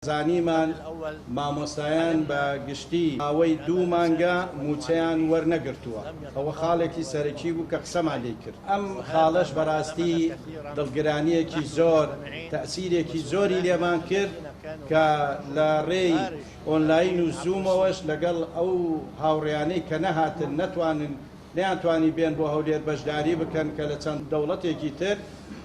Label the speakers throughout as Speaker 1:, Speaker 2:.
Speaker 1: زانیمان مامۆستایان بە گشتی ماوەی دوو مانگە مووچەیان وەرنەگرتووە، ئەوە خاڵێکی سەرەکی بوو کە قسەمان لێی کرد. ئەم خاڵەش بەڕاستی دڵگرانییەکی زۆر، تەئسیرێکی زۆری لێمان کرد کە لە ڕێی ئۆنلاین و زوومەوەش لەگەڵ ئەو هاوڕێیانەی کە نەهاتن نەتوانن نەیانتوانی بێن بۆ هەولێر بەشداری بکەن کە لە چەند دەوڵەتێکی تر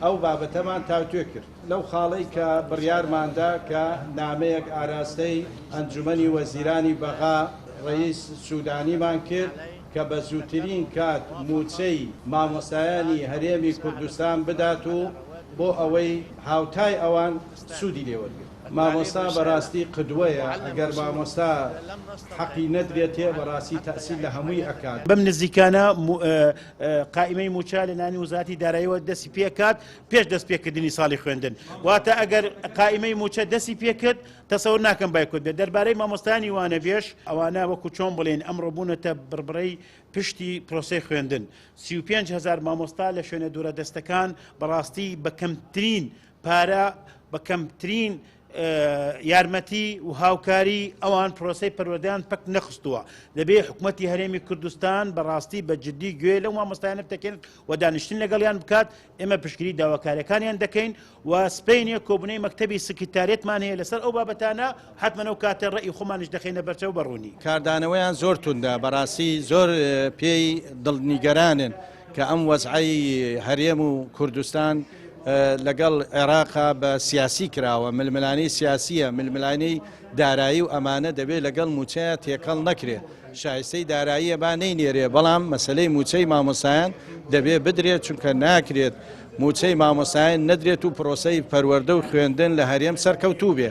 Speaker 1: ئەو بابەتەمان تاوتوێ کرد. لەو خاڵەی کە بڕیارماندا کە نامەیەک ئاراستەی ئەنجومەنی وەزیرانی بەغا ڕەئیس سودانیمان کرد کە بە زووترین کات مووچەی مامۆستایانی هەرێمی کوردستان بدات و بۆ ئەوەی هاوتای ئەوان سوودی لێ وەرگرن. مامۆستا بەراستی قدوەیە ئەگەر مامۆستا حەقی نەدرێتێ بەراستی تەئسیر لە هەمووی ئەکات.
Speaker 2: بەم نزیکانە قائیمەی مووچە لە لایەن وەزارەتی داراییەوە دەستی پێکات پێش دەست پێکردنی ساڵی خوێندن واتە ئەگەر قائیمەی مووچە دەستی پێکرد تەسەور ناکەم بایکۆت بێت دەربارەی مامۆستایانی وانەبێژ ئەوانە وەکو چۆن بڵێن ئەمڕۆ بوونەتە بڕبڕەی پشتی پرۆسەی خوێندن 35 هەزار مامۆستا لە شوێنە دوورە دەستەکان بەڕاستی بە کەمترین پارە بە کەمترین یارمەتی و هاوکاری ئەوان پرۆسەی پەروەردەیان پەک نەخستووە دەبێ حکوومەتی هەرێمی کوردستان بەڕاستی بە جددی گوێ لەو مامۆستایانە بتەکێنێت و دانیشتن لەگەڵیان بکات ئێمە پشتگیری داواکاریەکانیان دەکەین و سپینێ کۆبوونەی مەکتەبی سکرتاریەتمان هەیە لەسەر ئەو بابەتانە حتمما ئەو کاتە ڕێی خۆمانیش دەخەینە بەرچاو بە ڕوونی.
Speaker 1: کاردانەوەیان زۆر توندە بەڕاستی زۆر پێی دڵنیگەرانن کە ئەم وەزعەی هەرێم و کوردستان لەگەڵ عێراقا بە سیاسی کراوە، ململانێی سیاسییە، ململانێی دارایی و ئەمانە دەبێت لەگەڵ مووچەیا تێکەڵ نەکرێت، شایستەی داراییە با نەینێرێ، بەڵام مەسەلەی مووچەی مامۆستایان دەبێت بدرێت، چونکە ناکرێت مووچەی مامۆستایان نەدرێت و پرۆسەی پەروەردە و خوێندن لە هەرێم سەرکەوتوو بێ.